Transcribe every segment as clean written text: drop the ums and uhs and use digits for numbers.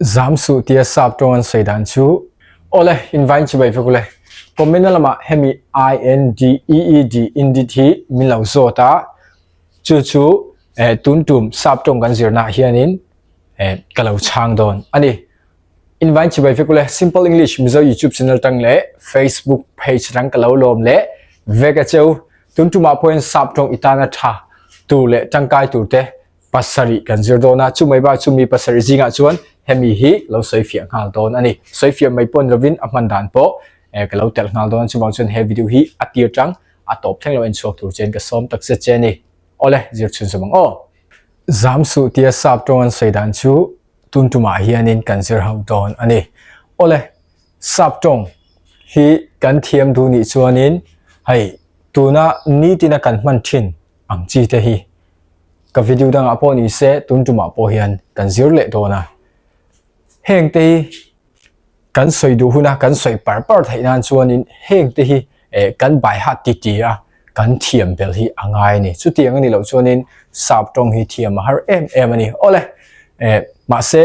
Zam suh tia sap tawng an sawi dan chu. Awle, in vain chi bai vek ule. Comment na lamah hemi INDEED indeed hi min lo zawt a, chu chu eh tun tum sap tawng kan zirna ah hianin eh ka lo chhang dawn a ni. In vain chi bai vek ule, Simple English Mizo YouTube channel tang leh Facebook page tang ka lo lawm leh vek a cheu. Tun tumah pawhin sap tawng i tana tha tur leh tangkai tur te pasarih kan zir dawn a, chumai bak chu mi pasarih zingah chuan hemi hi lo sawi fiah nghal dawn a ni. Sawi fiah mai pawn lovin a hman dan pawh eh ka lo telh nghal dawn a, chuvang chuan he video hi a tir tang a tawp thleng lo en chhuak tur chuan ka sawm tak zet che a ni. Awle, zir chhun zawm ang aw. Zam suh tia sap tawng an sawi dan chu tun tumah hianin kan zir ho dawn a ni. Awle, sap tawng hi kan thiam duh nih chuanin hei tuna nitina kan hman thin ang chi te hi Ka video dangah pawh ni se tun tumah pawh hian kan zir leh dawn a. Heng te hi kan sawi duh huna kan sawi par par theih nan chuanin heng te hi eh kan bai hat ti ti a kan thiam bel hi a ngai a ni. Chutiang a ni loh chuanin sap tawng hi thiam a har em em a ni. Awle eh mahse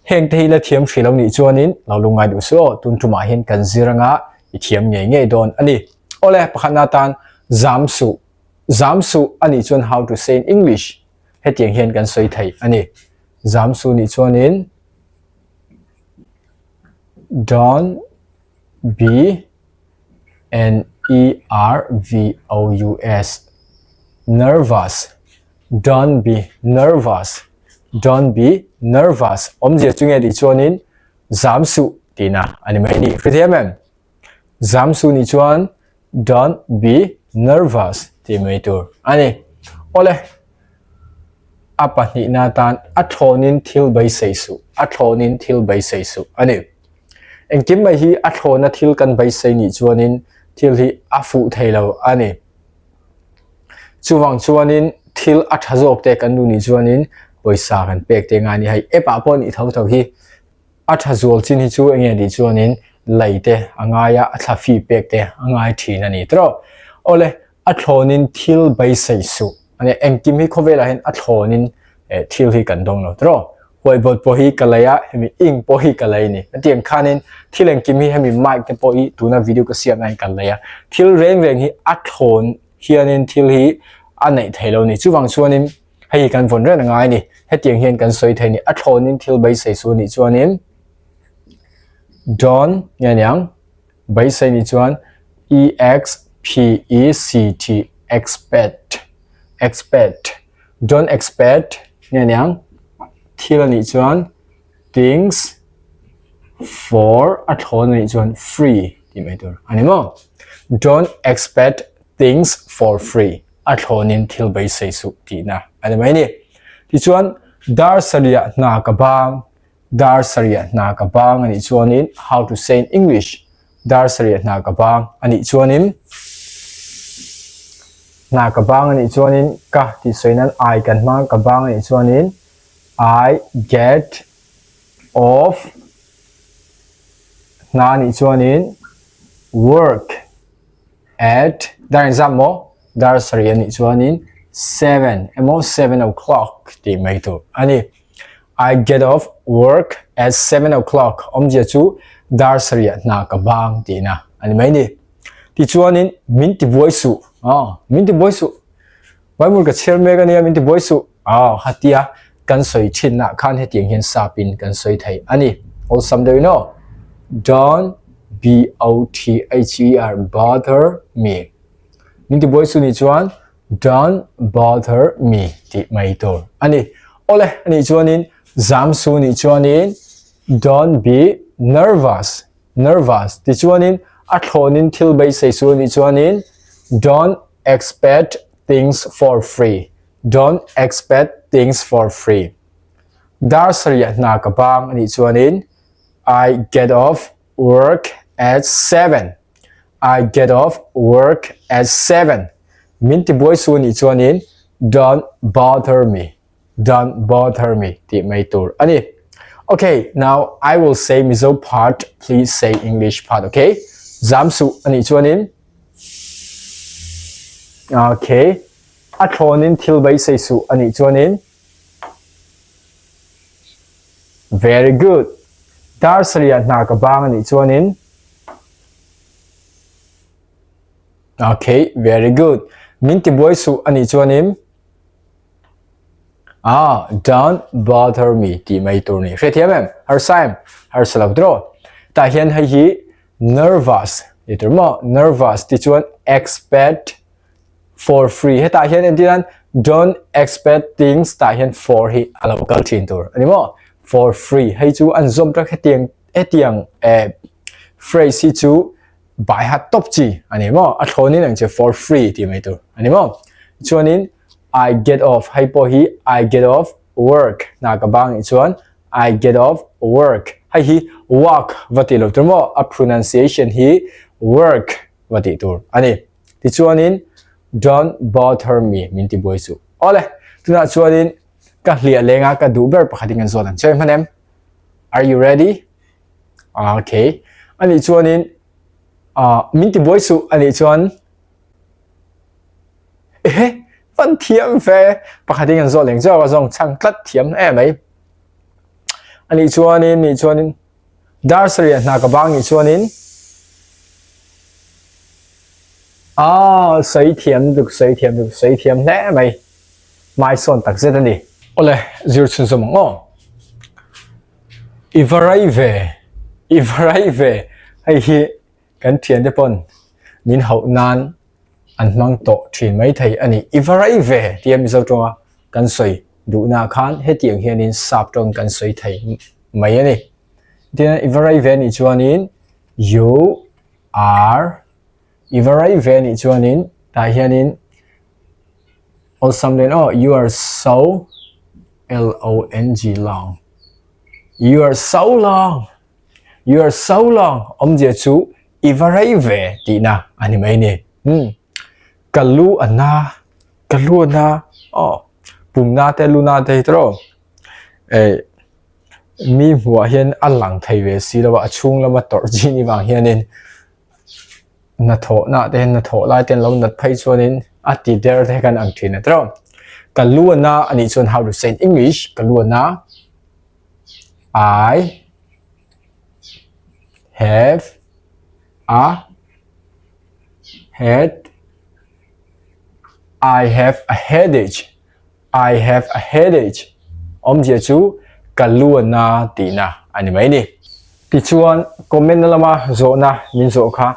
heng te hi la thiam hrih lo nih chuanin lo lungngai duh suh aw tun tumah hian kan zir anga i thiam ngei ngei dawn a ni. Awle pakhatna atan zam suh Zam suh a nih chuan how to say in English hetiang hian kan sawi thei a ni. Zam suh nih chuanin don't be N E R V O U S nervous don't be nervous don't be nervous awmzia chu nge tih chuanin zam suh tihna a ni mai ni. Hrethiam em? Zam suh nih chuan Don't be nervous tih mai tur a ni. Awle, a pahnihna atan a thlawnin thil beisei suh, a thlawnin thil beisei suh a ni. Engkim mai hi a thlawna thil kan beisei nih chuanin thil hi a fuh thei lo a ni. Chuvang chuanin thil a tha zawk te kan duh nih chuanin pawisa kan pek te ngai a ni. Hei app ah pawh nih tho tho hi A tha zual chin hi chu enge tih chuanin lei te a ngai a, a thla fi pek te a ngai thin a ni tawh. Awle, a thlawnin thil beisei suh. Ania, engkim hi khawvelah hian a thlawnin thil hi kan dawng lo tawh. Whiteboard pawh hi ka lei a, hemi ink pawh hi ka lei a ni. Hetiang khanin thil engkim hi hemi mic te pawh hi tuna video ka siam lai hian ka lei a. Thil reng reng hi a thlawn hianin thil hi a neih theih lo a ni. Chuvang chuanin Hei kan vawn reng a ngai a ni. Hetiang hian kan sawi thei a ni. A thlawnin thil beisei su nih chuanin Don't nge niang beisei nih chuan E X P E C T expect expect Don't expect nge niang thil a nih chuan things for a thlawn a nih chuan free tih mai tur a ni maw? Don't expect things for free a thlawnin thil beisei suh tihna a ni mai ni. Tichuan dar sarih hna ka bang dar sarih hna ka bang a nih chuanin how to say in English dar sarih hna ka bang a nih chuanin hna ka bang a nih chuanin ka tih sawi nan I kan hmang ka bang a nih chuanin I get off hna a nih chuanin work at dar engzat maw dar sarih a nih chuanin seven emaw seven o'clock tih mai tur a ni. I get off work at seven o'clock awmzia chu dar sarih hna ka bang tihna a ni mai ni. Tichuanin min ti buai suh aw min ti buai suh Bible ka chhiar mek a nia min ti buai suh aw hatia kan sawi thinna khan hetiang hian sapin kan sawi thei a ni. Awlsam deuhin aw Don't B O T H E R bother me min ti buai suh nih chuan Don't bother me tih mai tur a ni. Awle anih chuanin zam suh nih chuanin Don't be nervous nervous tichuanin a thlawnin thil beisei suh nih chuanin Don't expect things for free Don't expect things for free Dar sarih hna ka bang anih chuanin I get off work at 7 I get off work at 7 Min ti buai su nih chuanin Don't bother me Don't bother me tih mai tur a ni. Okay, now I will say Mizo part, please say English part, okay? Zam suh a nih chuanin Okay, a thlawnin thil beisei suh a nih chuanin. Very good. Dar sarih hna ka bang a nih chuanin Okay, very good. Min ti buai suh a nih chuanin Ah, don't bother me tih mai tur ni. Hrethiam em? Harsa em? Harsa lo tiraw? Tah hian hei hi nervous ni tur maw? Nervous ti chuan expect for free. Hetah hian entir nan don't expect things tah hian for hi a lo kal thin tur a ni maw? For free. Hei chu an zawm tak hetiang hetiang eh phrase hi chu bai hat tawp chi a ni maw? A thlawnin ang che for free tih mai tur a ni maw? Chuanin I get off hei pawh hi I get off work hna ka bang nih chuan I get off work hei hi work va tih lo tur maw? A pronunciation hi work va tih tur a ni. Tichuanin don't bother me min ti buai suh. Awle, tunah chuanin ka hliah lenga ka duh ber pakhatin kan zawt ang che hman em? Are you ready? Okay. Anih chuanin uh, min ti buai suh anih chuan ehe fan thiam ve pakhatin kan zawt leng chu a zawng chhang tlat thiam e mai. Anih chuanin nih chuanin Dar sarih hna ka bang nih chuanin Aaa sawi thiam duk sawi thiam duk sawi thiam hle mai hmaisawn tak zet a ni. Awle zir chhunzawm ang aw. I va rai ve i va rai ve hei hi kan thiante pawn min hauh nan an hmang tawh thin mai thei a ni. I va rai ve tia Mizo tawnga kan sawi duhnaah khan hetiang hianin sap tawng kan sawi thei mai a ni. Tin, i va rai ve nih chuanin you are i va rai ve nih chuanin tah hianin awlsam len aw you are so l o n g long you are so long You are so long awmzia chu i va rei ve tihna a ni mai ni. Hmm. Ka lu a na, ka lu a na, aw pumna te luna te hi tawh eh mi hmuh ah hian a lang thei ve si lo a, a chhung lama tawrh chi ni vang hianin hnathawhna te hnathawh lai te an lo nat phei chuanin a ti der te kan ang thin a tawh. Ka lu a na a nih chuan how to say in English ka lu a na. I have a head I have a headache I have a headache awmzia chu ka lu a na tihna a ni mai ni. Tichuan comment na lama zawhna min zawh kha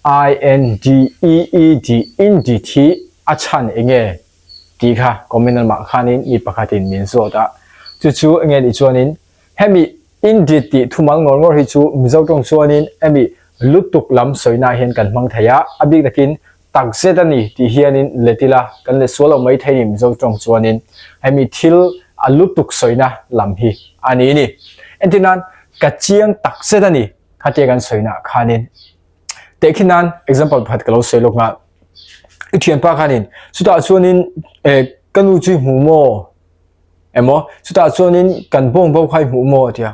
I N D E E D indeed hi a chhan enge? tih kha comment lamah khanin mi pakhatin min zawt a, chu chu enge nih chuanin hemi indeed tih thumal ngawr ngawr hi chu Mizo tawng chuanin hemi lutuk lam sawina hian kan hmang thei a, a bik takin takzet a ni tih hianin let ila kan let sual lo mai thei ni Mizo tawng chuanin hemi thil a lutuk sawina lam hi a ni ni. Entir nan ka chiang takzet a ni khatia kan sawina khanin Tehkhin nan example pakhat ka lo sawi lawk nga i thianpa khanin chutah chuanin eh ka nu chu i hmu maw emaw chutah chuanin kan bawng bo kha i hmuh maw tia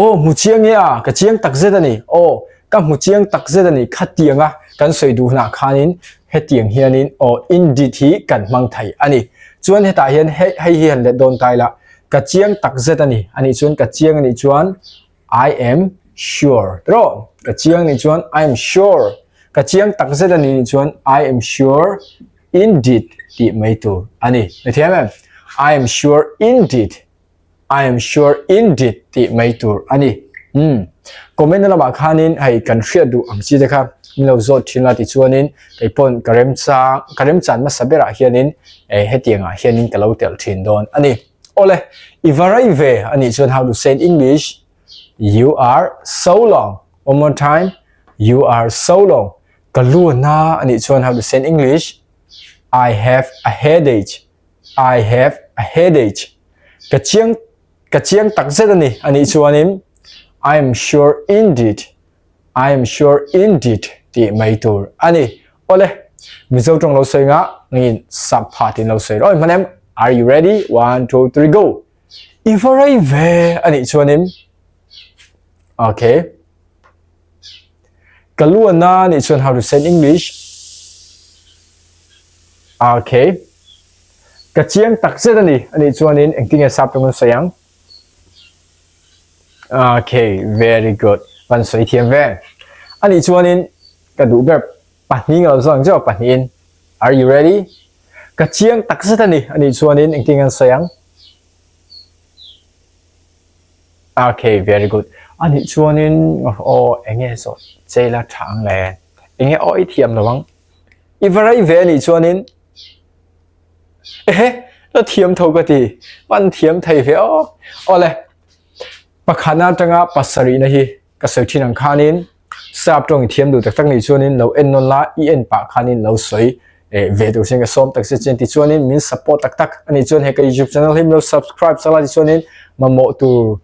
aw hmu chiang e a ka chiang tak zet a ni aw ka hmu chiang tak zet a ni khatiang a kan sawi duh hunah khanin hetiang hianin aw indeed hi kan hmang thei a ni chuan hetah hian hei hei hi han let dawn ta ila ka chiang tak zet a ni anih chuan ka chiang anih chuan I am sure tiraw ka chiang nih chuan I am sure ka chiang tak zet a ni nih chuan I am sure indeed tih mai tur a ni ni thiam em I am sure indeed I am sure indeed tih mai tur a ni hmm comment na lamah khanin hei kan hriat duh ang chi te kha min lo zawt thin la tichuanin kei pawn ka remchang ka remchan hmasa berah hianin eh hetiangah hianin ka lo telh thin dawn a ni. Awle, i va rei ve a nih chuan how to say in English? You are so long. One more time. You are so long. Ka lu a na a nih chuan how to say in English? I have a headache. I have a headache. Ka chiang ka chiang tak zet a ni a nih chuanin I am sure indeed. I am sure indeed tih mai tur a ni. Awle, Mizo tawng lo sawi nga ngin sap pha tin lo sawi rawih hman em? Are you ready? One, two, three, go! I va rei ve a nih chuanin Okay. Ka lu a na nih chuan how to say in English? Okay. Ka chiang tak zet a ni a nih chuanin engtin nge sap tawng an sawi ang? Okay, very good. Van sawi thiam ve. Anih chuanin ka duh ber pahnih ngalo zawng zeuh pahnihin. Are you ready? Ka chiang tak zet a ni. Anih chuanin engtin nge an sawi ang? Okay, very good. Anih chuanin aw enge zawh che ila tha ang le? Enge aw i thiam lo ang? I va rei ve anih chuanin Ehe, la thiam tho ka ti. Hman thiam thei ve aw. Awle, pakhatna atanga pasarihna hi ka sawi thin ang khanin sap tawng i thiam duh tak tak nih chuanin lo en nawn la, i en pah khanin lo sawi ve tur sin ka sawm tak si chin tichuanin min support tak tak anih chuan he ka youtube channel hi min lo subscribe sak la tichuanin mamawh tur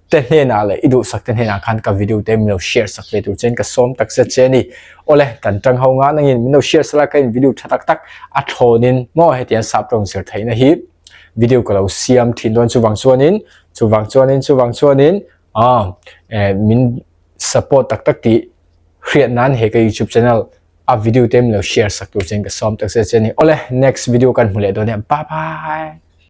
te hnenah leh i duhsak te hnenah khan ka video te min lo share sak ve tur chuan ka sawm tak zet che a ni. Awle, kan tang ho nga nangin min lo share sak la ka in video tha tak tak a thlawnin maw hetiang sap tawng zir theihna hi video ka lo siam thin dawn chuvang chuanin chuvang chuanin chuvang chuanin ah eh min support tak tak tih hriat nan he ka youtube channel a video te min lo share sak tur chuan ka sawm tak zet che a ni. Awle, next video kan hmu leh dawn e. Bye bye!